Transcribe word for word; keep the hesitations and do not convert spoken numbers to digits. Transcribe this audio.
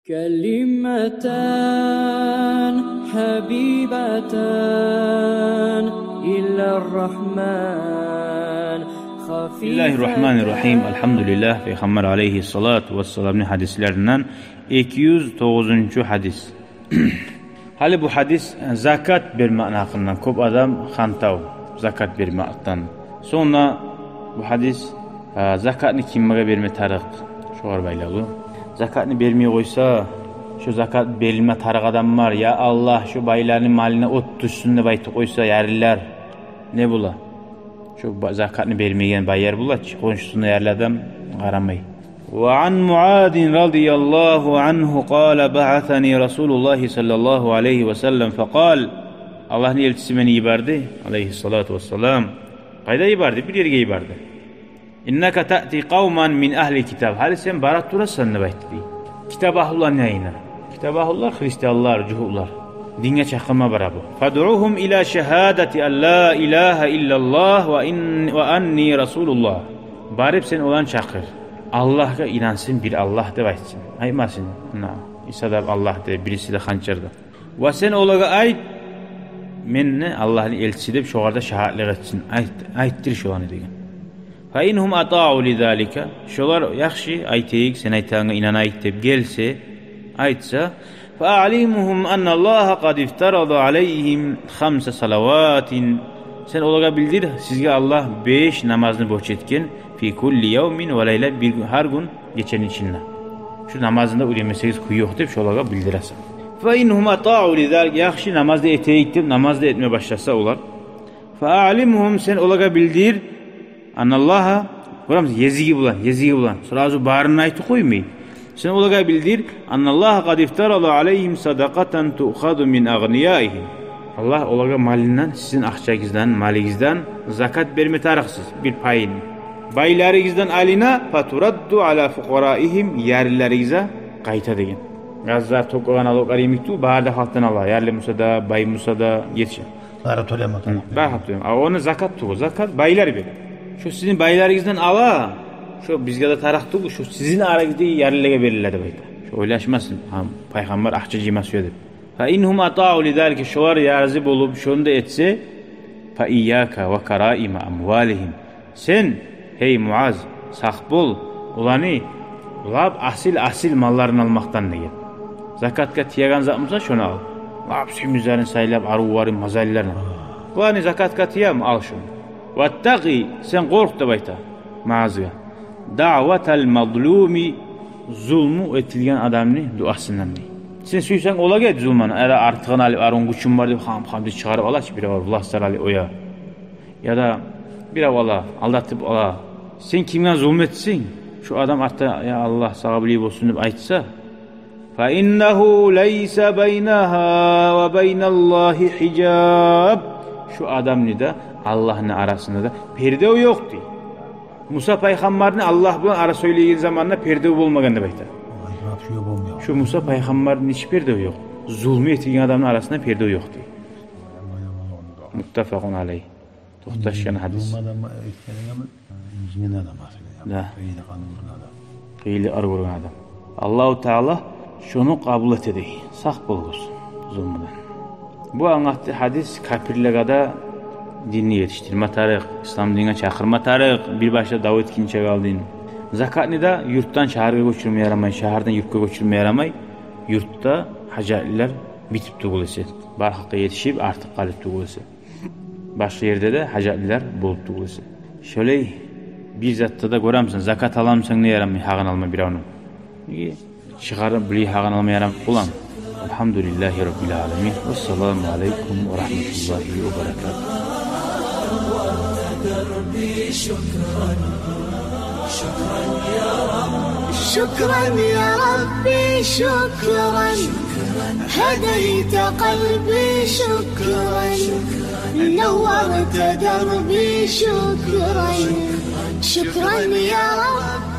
كلمتان حبيبتان إلى الرحمن خفيفتان. Бисмиллагьи ррагьмани ррагьим. Альгьамдулиллагь, Пайхаммар алайгьиссалату вассаламны гьадислеринден эки юз тогъузунчу гьадис. Гьали бу гьадис, э, закат бермекни гьакъындан, кёп адам хантав закат бермекден. Сонг да бу гьадис, э, закатны кимге берме тарыкъ, шогъар байлавлу. Закатны бермей къойса, шо закат берилме тарыкъ адам бар, я Аллагь, шо байланы малына от тюшсюн деп айтып къойса, ярлылар не бола? Шо ба-, закатны бермеген байлар бола чы, къоншусуна, ярлы адам къарамай. وعن معاذ رضي الله عنه قال: بعثني رسول الله صلى الله عليه وسلم فقال. Аллагьны элчиси мени йиберди, алайгьиссалату вассалам. Къайда йиберди? Бир ерге йиберди. إنك تأتي قوما من أهل الكتاب. Гьали сен бара турасан деп айтды дей. Китап агьлуланы янына. Китап агьлулар, христианлар, жугьутлар. Динге чакъырма бара бу. فادعهم إلى شهادة أن لا إله إلا الله وإن-، وأني رسول الله. Барып сен оланы чакъыр. Аллагьгъа инансын, бир Аллагь деп айтсын. Айтмасын, муна, Иса да Аллагь деп, бириси де ханчар деп. Ва сен олагъа айт, мен не Аллагьны элчиси деп, шогъар да шагьатлыкъ этсин. Айт, айтдыр шоланы деген. فإن هم أطاعوا لذلك. Шолар яхшы, айтайыкъ, сен айтагъангъа инанайыкъ деп гелсе, айтса, فأعلمهم أن الله قد افترض عليهم خمس صلوات. Сен олагъа билдир, сизге Аллагь беш намазны борч этген, في كل يوم وليلة, бир гюн, гьар гюн, гечени ичинде. Шу намазны да уьйренмесегиз кюй ёкъ деп, шолагъа билдиресен. فإن هم أطاعوا لذلك, яхшы, намаз да этейик деп, намаз да этме башласа олар. فأعلمهم, сен олагъа билдир, أن الله, гёремисиз, езиги булан, езиги булан, сразу барын айтып къоймай. Сен олагъа билдир, أن الله قد افترض عليهم صدقة تؤخذ من أغنيائهم. Аллагь олагъа малындан, сизин акъчагъыздан, малыгъыздан закат берме тарыкъсыз, бир пайын. Байларыгъыздан алына, فترد على فقرائهم, ярлыларыгъызгъа къайта деген. Гьазир токъагъан алокъар йимик тюгюл, бары да халкъдан ала, ярлы буса да, бай буса да, гече. Бары тёлеме тарыкъ. Бары тёлеме. А ону закат тюгюл, закат байлар бере. Шо сизин байларыгъыздан ала, шо бизге де тарыкъ тюгюл, шо сизин арагъыздагъы ярлылагъа бериле деп айта. Шо ойлашмасын, гьа, Пайхаммар акъча жыйма сюе деп. فإن هم أطاعوا لذلك, шолар рази болуп, шону да этсе, فإياك وكرائم أموالهم. Сен, гьей Муаз, сакъ бол, оланы лап асил-асил малларын алмакъдан деген. Закатгъа тиеген зат буса, шону ал. Лап семизлерин сайлап, арувларын, мазалларын. Буланы закатгъа тиеми, ал шону. واتق, сен къоркъ деп айта Муазгъа. دعوة المظلوم, зулму этилген адамны дуасындан дей. Сен сюйсенг олагъа эт зулмуну, яда артыгъын алып, арун гючюм бар деп, хам-хам деп чыгъарып ала чы, бирев властьлар алып оя. Яда бирев ала, алдатып ала. Сен кимге зулму этсенг, шо адам артда, я Аллагь, сагъа булай болсун деп айтса, فإنه ليس بينها وبين الله حجاب. Шо адамны да, Аллагьны арасында да пердев ёкъ дей. Муса пайхаммарны Аллагь булан ара сёйлейген заманда пердев болмагъан деп айта. Аллагь, шо болмай. Шо Муса пайхаммарны ичи пердев ёкъ. Зулму этген адамны арасында пердев ёкъ дей. Муттафакъун алайгь. Токъташгъан гьадис. Зулму адам этгенге инжинген адам асылы. Да. Къыйынлыкъ гёрген адам. Къыйынлыкъ гёрген адам. Аллагьу Таала шону къабул эте дей. Сакъ болугъуз зулмудан. Бу англатды гьадис, капирлеге де динни етишдирме тарыкъ, ислам динге чакъырма тарыкъ, бир башлап дав этгинче къалдын. Закатны да юртдан шагьаргъа гёчюрме ярамай, шагьардан юртгъа гёчюрме ярамай, юртда гьажатлылар битип тюгюл эсе, бар халкъгъа етишип, артып къалып тюгюл эсе. Башгъа ерде де гьажатлылар болуп тюгюл эсе. Шолай бир затда да гёремисен, закат аламысан, не ярамай гьакъын алма биревню. Неге? Чыгъарып, булай гьакъын алма ярамай къулан. Альгьамдулиллагьи раббиль аламин. Вассаламу алайкум ва рагьматуллагьи ва баракатугь. شكرا يا ربي، شكرا. هديت قلبي، شكرا. نورت دربي، شكرا. شكرا يا رب.